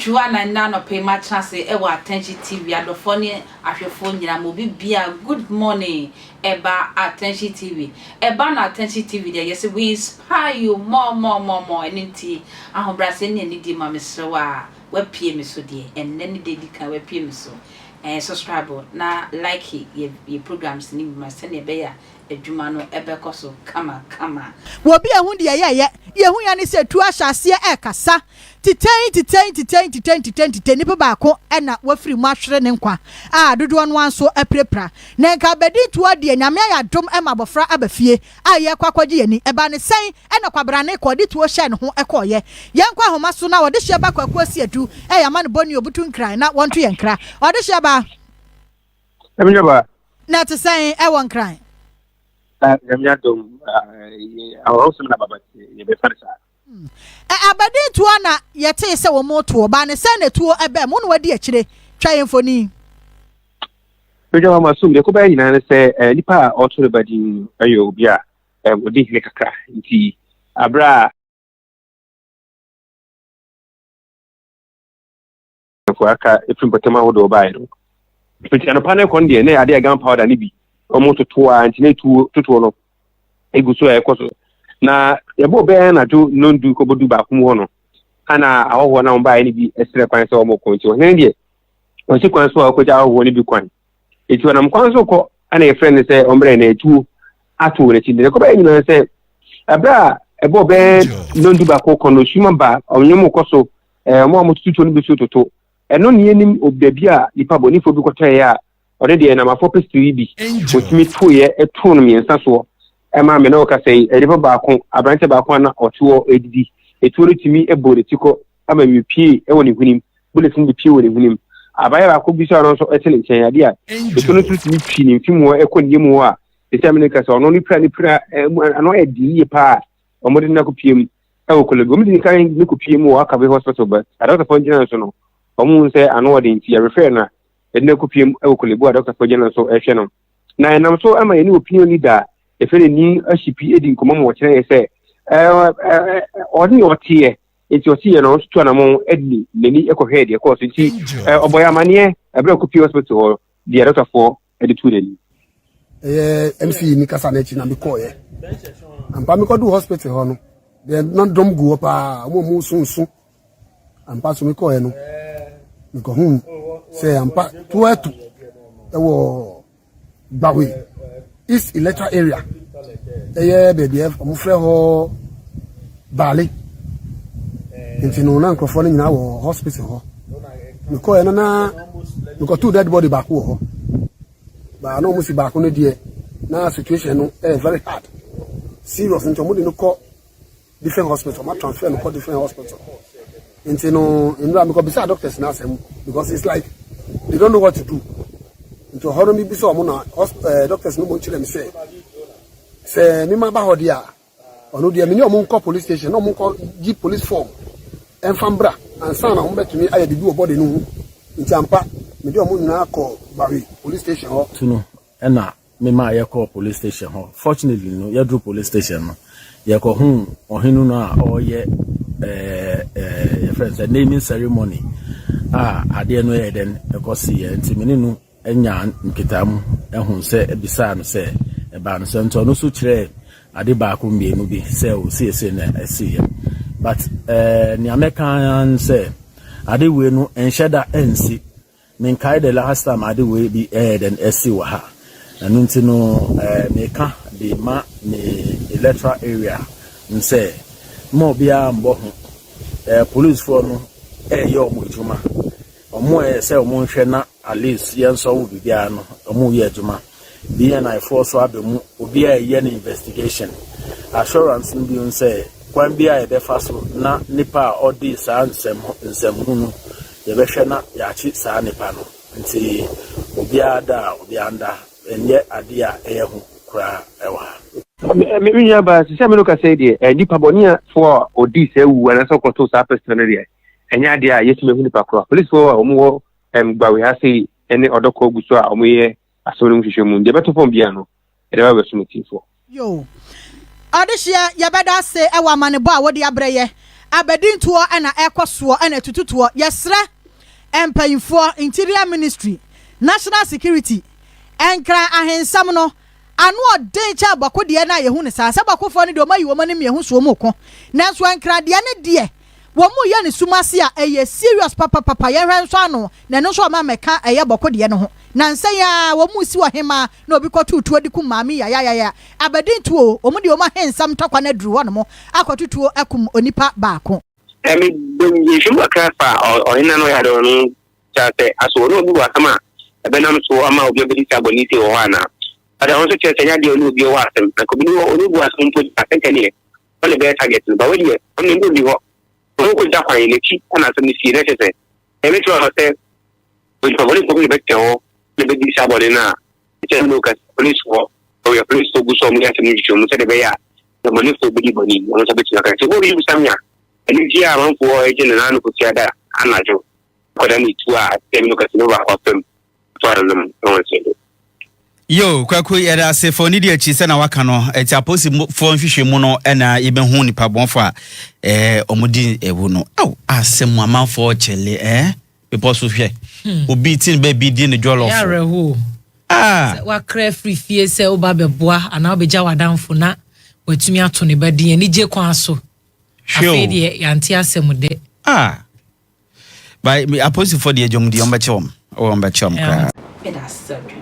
Dwoa na nnɛ anɔpa yi matena ase wɔ Attention TV adɔfoɔ ne ahwɛfoɔ nyinaa ma obi bia good morning ɛba Attention TV ɛba no Attention TV deɛ yɛse we inspire you more more more more ɛno nti ahobrɛaseɛ ne anidie ma mesrɛ wo a wapue me so deɛ ɛnnɛ ne da di kan wapue me so ɛɛ subscribe na like yɛ yɛ programs no bi ma sɛdeɛ ɛbɛyɛ a adwuma no bɛkɔ so kamakama. Wɔ obi a ehu deɛ yɛyɛ, deɛ ehu ya ne sɛ tuo ahyɛ aseɛ ɛrekasa titɛn titɛn titɛn titɛn titɛn titɛn nipa baako na wafiri mu ahwere ne nkwa a dodoɔ no ara nso apirapira. Na nka abɛdi toɔ deɛ Nyame ayɛ adom ma abɔfra aba fie a yɛrekɔ akɔgye yɛn ani. Ɛbaa ne sɛn na kwabrane kɔɔ de tuo hyɛɛ ne ho kɔɔeɛ? Yɛnkɔ ahoma so na ɔdehyeɛ ba Kwaku Asiadu ɛyɛ amanebɔni obutu nkran na wɔnto yɛn nkra. Ɔdehyeɛ ba. Ɛmi nyɛ ba. Na ɛte sɛn ɛwɔ Nkran? Nyame adom, ahɔhosɛm na baba yɛbɛfa no saa. Hmm. Abɛden tuo na yɛtee sɛ wɔn toɔ baa ne sɛn na tuo ɛbɛn mo na wadi akyire twa yɛn mfoni. Bɛdwa wa ma som deɛ kɔbɛyɛ nyinaa ne sɛ nipa a ɔto ne ba din yɛ obi a ɔdi hene kakra nti aberɛ a Nkurɔfoɔ aka ɛfiri mpɔtam ahodoɔ baeɛ no. Nti anɔpa no kɔ no deɛ na adeɛ a gun powder no bi wɔn toto a nti na etuo totoɔ no egu so a ɛkɔ so. Na yɛbɔ bɛyɛ anadwo nnɔndu kɔbɔdu baako mu hɔ no ana ahɔhoɔ no a wɔn baeɛ no bi srɛ kwan sɛ wɔn kɔ nti ɔhene no deɛ ɔsi kwan so a ɔkɔgya ahɔhoɔ no bi kwan. Nti ɔnam kwan so kɔ ana yɛfrɛ no sɛ ɔmbrɛ na etuo ato wɔn akyi. Deɛ ɛkɔbɛyɛ nyinaa sɛ ɛberɛ a ɛbɔ bɛyɛ nnɔndu baako kɔ no suma ba ɔnwom kɔ so Ɛɛ, wɔn a wɔtoto tuo no bi nso toto. Ɛno ne yɛnim baabi a nipa bɔnefoɔ bi kɔtɔeɛ a ɔno deɛ namafoɔ pistol yi bi wɔtumi toeɛ too no mmiɛnsa soɔ ɛma me ne wo kasa yi nipa baako aberanteɛ baako a na ɔte hɔ redidi etuo no tumi bɔɔ ne ti kɔ ama bepie wɔ ne hwenem bullet no bepie wɔ ne hwenem abayewa baako bi nso a ɔno nso te ne nkyɛn adeɛ a etuo no nso tumi twi ne mfe mu hɔ ɛkɔ ne yam hɔ a te sɛ me ne kasa ɔno ne pira ne pira ano ayɛ den yie paa wɔde no akɔpie mu ɛwɔ Korle Bu. Wɔn di kan ne kɔpie mu wɔ Akabe hospital but adɔktafoɔ gyina so no wɔn hu sɛ ano ɔden nti yɛrefɛ no a yɛde no akɔpie mu ɛwɔ Korle Bu a adɔktafoɔ gyina so ɛhwɛ no. Na ɛnam so ama yɛne opinion leader a yɛfrɛ no Nii Ashipi edi nkɔmmɔ ma wɔkyerɛ yɛ sɛ ɔne ɔteɛ nti ɔteɛ no ɔnso tu anamɔn ɛde n'ani ɛkɔhwɛɛ deɛ ɛkɔɔ so nti ɔbɔ yɛ amaneɛ ɛberɛ a ɔkɔpie hospital hɔ deɛ adɔktafoɔ de too n'anim. Ɛyɛ MC ni kasa n'akyi na mekɔɔyɛ. Ampa mekɔduu hospital hɔ no, deɛ na dɔm gu hɔ paa, wɔn a wɔn sunsun. Ampa so mekɔɔyɛ no, mekɔhuu sɛ ampa to atu ɛwɔ Gbawe East Electoral Area, ɛyɛ baabi a wɔfrɛ hɔ Baale. Nti no na nkurɔfoɔ no nyinaa wɔ hospital hɔ. Mekɔɛ no na mekɔtoo dead body baako wɔ hɔ. Baa na wɔn si baako no deɛ na situation no ɛyɛ very hard serious nti wɔn de no kɔ different hospital wɔn transfer no kɔ different hospital. Nti no nnura mekɔ bisa doctors na asɛm because it's like they don't know what to do. Nti ɔhɔ no mebisa wɔn na eh, doctors no mo kyerɛ me sɛ sɛ mema ba hɔ deɛ a Ɔno deɛ me ne ɔmo nkɔ police station na ɔmo nkɔ gye police form ɛnfa mbra ansa na ɔmo bɛtumi ayɛ biribi wɔ body no ho. Nti ampa me de ɔmo nyinaa kɔɔ Gbawe police station hɔ. Tu no na me maa yɛkɔɔ police station hɔ. Fortunately no yɛduru police station no yɛkɔhuu ɔhene no a ɔreyɛ ɛɛ ɛɛ yɛfrɛ no sɛ naming ceremony a adeɛ no yɛ dɛn ɛkɔ siiɛ nti me ne no nyaa nketaamu hu sɛ bisaa no sɛ ɛbaa no sɛ nti ɔno nso kyerɛɛ ade baako mmienu bi sɛ o seesei na ɛsiiɛ but eh, nea mɛka ara ne sɛ ade wei no ɛnhyɛ da ɛnsi menkae the last time ade wei bi ɛyɛ dɛn ɛsi wɔ ha ɛno nti no eh, meka de ma me electoral area n sɛ ma obiara mbɔ ho eh, policefoɔ no ɛyɛ wɔn adwuma Ɔmo ɛyɛ sɛ ɔmo nhwɛ na at least yɛn sɔlve biribiara no ɔmo yɛ adwuma. BNI foɔ so aba mu obiara ɛyɛ ne investigation. Assurance no bio nsɛ kwan biara a yɛbɛfa so na nipa a ɔdii saa nsɛm nsɛmhu no yɛbɛhwɛ na yɛakye saa nipa no. Nti obiara da a obiara nda ɛnyɛ adeɛ a ɛyɛ hu koraa ɛwɔ ha. Me nua baa sisi a me no kasa yi deɛ nipa bɔne foɔ a ɔdii saa wu anaasɛ ɔkɔtoo saa pistol no deɛ ɛnyɛ adeɛ a yɛtumi ahu nipa korɔ. Apolisifoɔ a wɔwɔ Gbawe ha sei ne Ɔdɔkɔ gu so a wɔyɛ asɛm no mu nhwehwɛmu. Deɛ ɛbɛtɔ fam biara no, yɛde bɛba abɛsom atiefoɔ. Yoo. Ɔdehyeɛ, yɛbɛda ase wɔ amanebɔ a wode abrɛ yɛ. Abadintoɔ na ɛrekɔ soɔ na atututoɔ. Yɛsrɛ mpanyinfoɔ, Interior Ministry, National Security, Nkran ahensɛm no, ano ɔden kyɛn Bɔko deɛ no a yɛhu no saa. Sɛ Bɔkofoɔ no deɛ wɔn ayi wɔn anim yɛhu so wɔn reko. Nanso Nkran deɛ no deɛ wɔn reyɛ no sum ase a ɛyɛ serious papapapa. Yɛnhwɛ nso ano na ɛno nso wɔn ammɛka ɛyɛ Bɔko deɛ no ho. Nansa yi ara wɔn resi ɔhemaa na obi kɔtoo tuo de kum maame yayayaya. Abadin tuo, wɔn deɛ wɔn ahensɛm ntɔkwa no aduru hɔnom akɔto tuo akum onipa baako. Mebɔ nhwehwɛmu kakra fa ɔhene no a ɔyɛ adɔe no ho kyerɛ sɛ, aso ɔne obi wɔ asɛm a ɛbɛnam so ama obi abedi saa bɔne yi sei wɔ hɔ anaa? But ɛno nso kyerɛ sɛ ɛnyɛ adeɛ a ɔne obi wɔ asɛm. Anka obi ne ɔne obi wɔ asɛm mpo deɛ, asɛnka neɛ ɔne bɛyɛ target no. But wei deɛ, ɔno deɛ ɔnni hɔ. Ɔno kɔgya kwan, n'akyi na asɛm no sie. Na kyerɛ sɛ, ɛbɛtumi aba sɛ onipa bɔnefoɔ bi na ɛbɛtena hɔ na ɛbɛdi saa bɔne no a, ɛkyɛ no ka polisifoɔ, ɔyɛ polisifoɔ gu so a wɔyɛ asɛm no nhwehwɛmu sɛdeɛ ɛbɛyɛ a nnebɔnefoɔ bɛdi bɔne yi, wɔn nsa bɛtumi aka. Sɛ obi bisa me a, anigyeɛ a amanfoɔ regye no n'ano kɔsi ada anadwo kɔda ne tuo a ɛkyɛ no ka sɛ ne baako afam to anonom na wɔn nsa do. Yo, Kwaku, yɛda ase fa onidi akyi sɛ na waka no. Ɛti apolisifoɔ nhwehwɛmu no ɛna yɛbɛhu nipa bɔnfo a ɛɛ wɔn di ɛwu no. Aw, asɛm amanfoɔ kyɛle ɛɛ bepɔ so hwɛ. Obi ti ne baabi di ne jɔlɔfo. Ɛyɛ awerɛhoɔ. Ah. Sɛ wakra afiri fie sɛ woba bɛboa anaa wobɛgya w'adamfo na watumi ato ne ba din anigye kwan so. Hwɛ o. Afei deɛ yɛante asɛm dɛ. Ah. Ba apolisifoɔ deɛ dwom deɛ wɔn bɛkyɛ wɔn. Wɔn bɛkyɛ wɔn koraa. Meda ase sɛ wotwɛn.